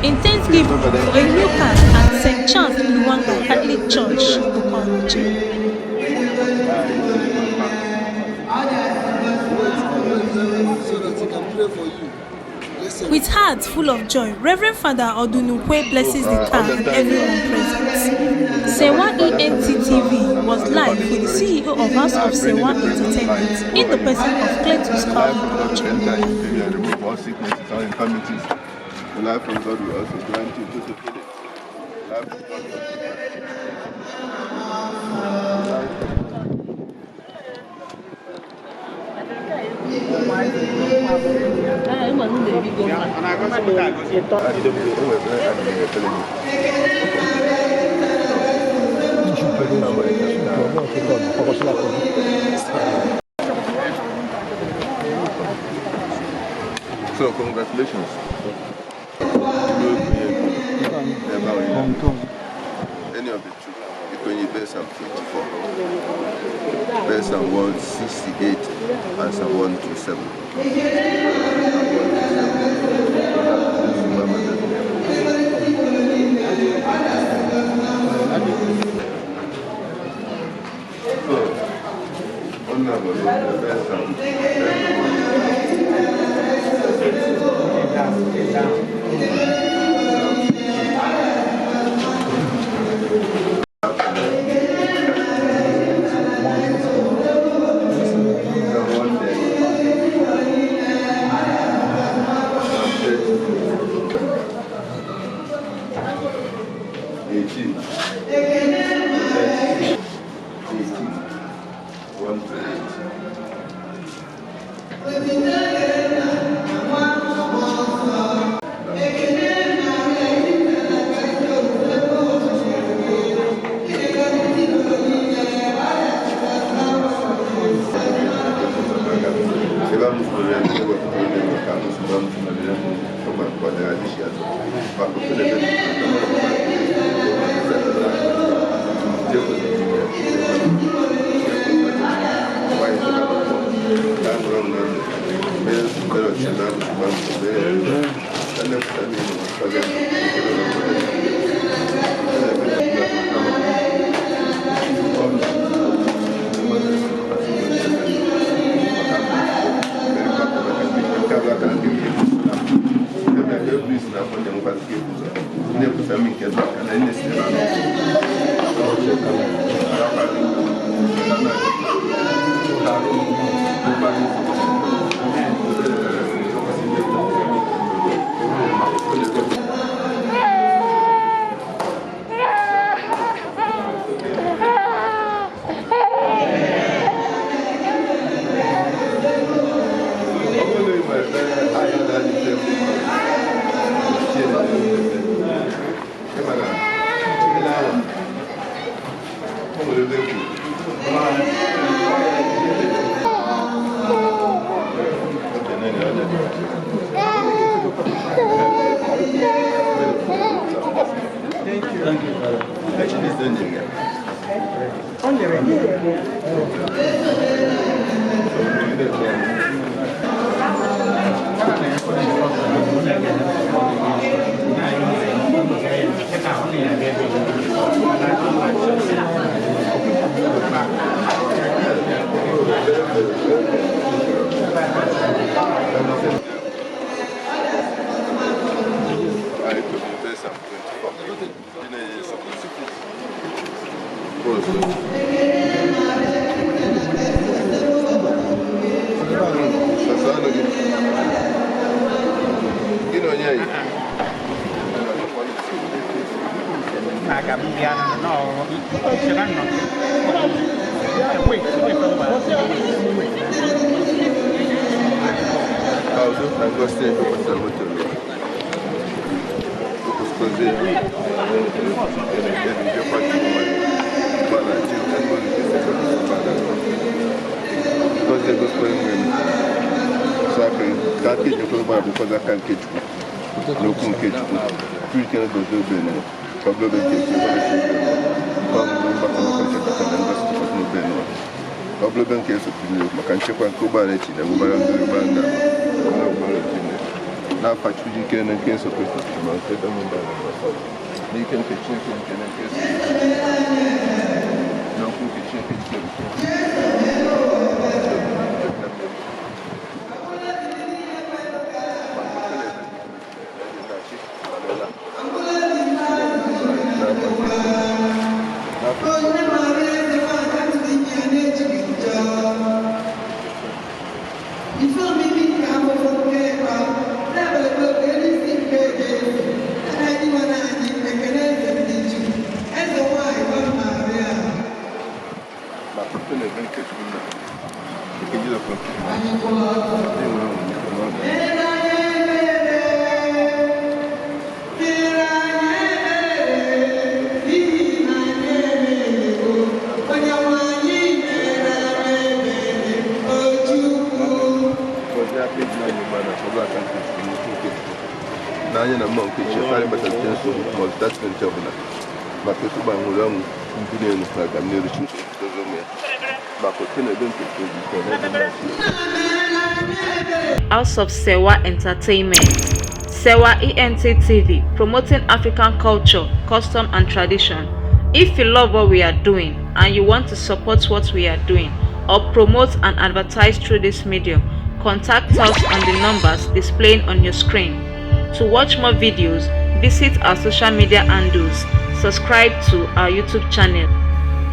In thanksgiving for a new car at St. Charles Lwanga Catholic Church, Okwa-Onicha. So that he can pray for you. Listen. With hearts full of joy, Reverend Father Odunukwe blesses the car and everyone present. Sewa ENT TV was live with the CEO of House of Sewa Entertainment in the person of Cletus Calvin Oche. Enter into you and remove all sicknesses, all infirmities. The life of God will also grant you total healing. The life of God will also grant you. So congratulations. Any of the two. Ikonyi verse Psalm 24, verse Psalm 168 and Psalm 127. Psalm 127. So, honorable, verse Psalm 18, 18, 1 to 8. Thank you, Father. N'afa Chukwu ji ike na nke Yesu Kristo ma nke dọmụ mba n'ike nke Chineke nke na nke Yesu Kristo n'okwu nke Chineke ji ike. Ife omimi nke afụfụ nke ịkpa na-ebelebe oke n'isi nke Jesu na anyị nwere anyị ekele eze ndị Juu eze nwanyị gwa Maria. Anyị kwụrụ ọtọ. Mere anyị ebere, mere anyị ebere, n'ihi na anyị emehiewo. Onye nwe anyị mere anyị ebere, o Chukwu. N'anya na mmụọ nke chi karịa batara site nsogbu ma ọ zụta site nche ọbụla maka otu gbanwere ọnwụ ndị na-elu na aga n'elu Chineke dozie ụmụ ya maka otu na-ebe nke chi obi ike na ebe mmasị. House of Sewa Entertainment. Sewa ENT TV, promoting African culture, custom, and tradition. If you love what we are doing and you want to support what we are doing or promote and advertise through this medium, contact us on the numbers displaying on your screen. To watch more videos, visit our social media handles, subscribe to our YouTube channel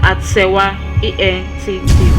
at Sewa ENT TV.